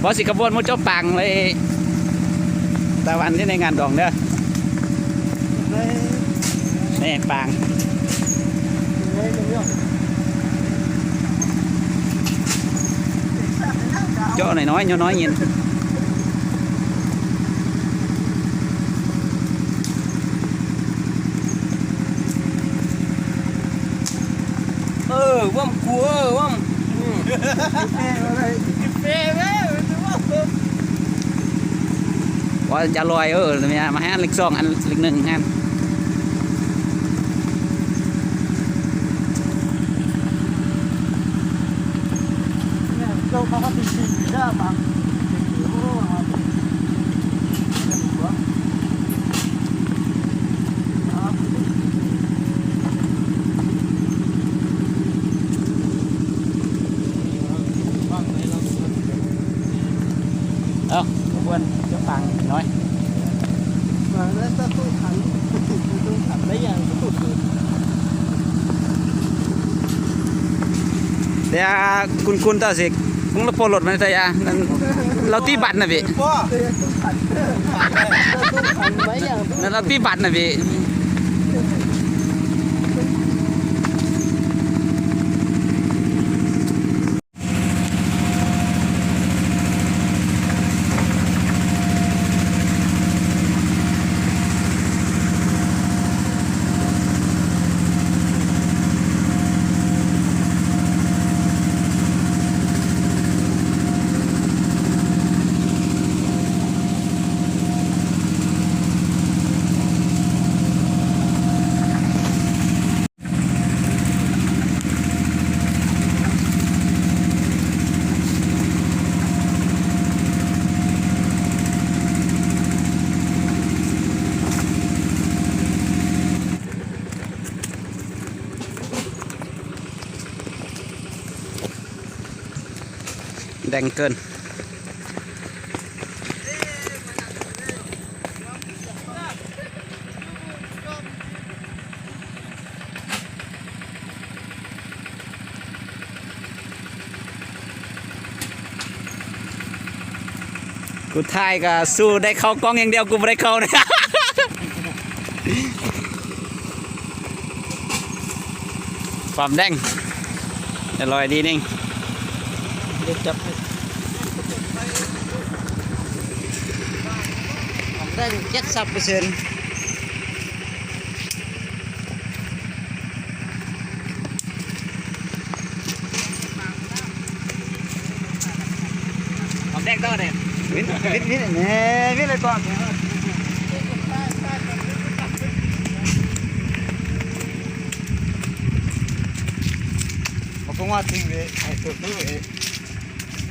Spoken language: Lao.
ບໍ່ຊິຂະບວນໝູ່ເຈົ້າປາງເລີຍ ຕາວັນຢູ່ໃນງານດອງເດີ. ນີ້ປາງ ເຈາະນ້ອຍໆ ຍໍນ້ອຍຍິນ. ເອີ ຫວ່ຳກູ ເອີ ຫວ່ຳ ອືມ ເຟເວີ້ ວ່າຈະລອຍ ເອີ ມາໃຫ້ອັນເລັກສອງ ອັນເລັກໜຶ່ງຫັ້ນ. ເອົ້າ ຂະບວນເຈົ້າປາງນ້ອຍ ມາແລ້ວ ຕະຕູ້ຂັນ ຕະຕູ້ຂັນໄດ້ຫຍັງ ຕະຕູ້ ແຕ່ຄຸນໆ ຕາຊິກ ມຶງລະໂພລົດມັນແຕ່ຍາ ລາວຕີບັດນະເວ ລາວຕີບັດນະເວ. ແດງເກີນ. ກູຖ່າຍກະສູ້ໄດ້ເຂົ້າກ້ອງຢ່າງດຽວ ກູບໍ່ໄດ້ເຂົ້າເດ້. ຄວາມແດງ ອະລ່ອຍດີນີ້ ເດ ຈັບໃຫ້ ຄວາມແດງເຈັດສິບເປີເຊັນ. ຫອມແດງຕໍ່ເດ້ ວິນ ວິນ ວິນ ເອີ ວິນເລີຍກ່ອນ ບໍ່ຄົງວ່າສິ່ງເວ ໃຫ້ຕົວຄືເອ. ເ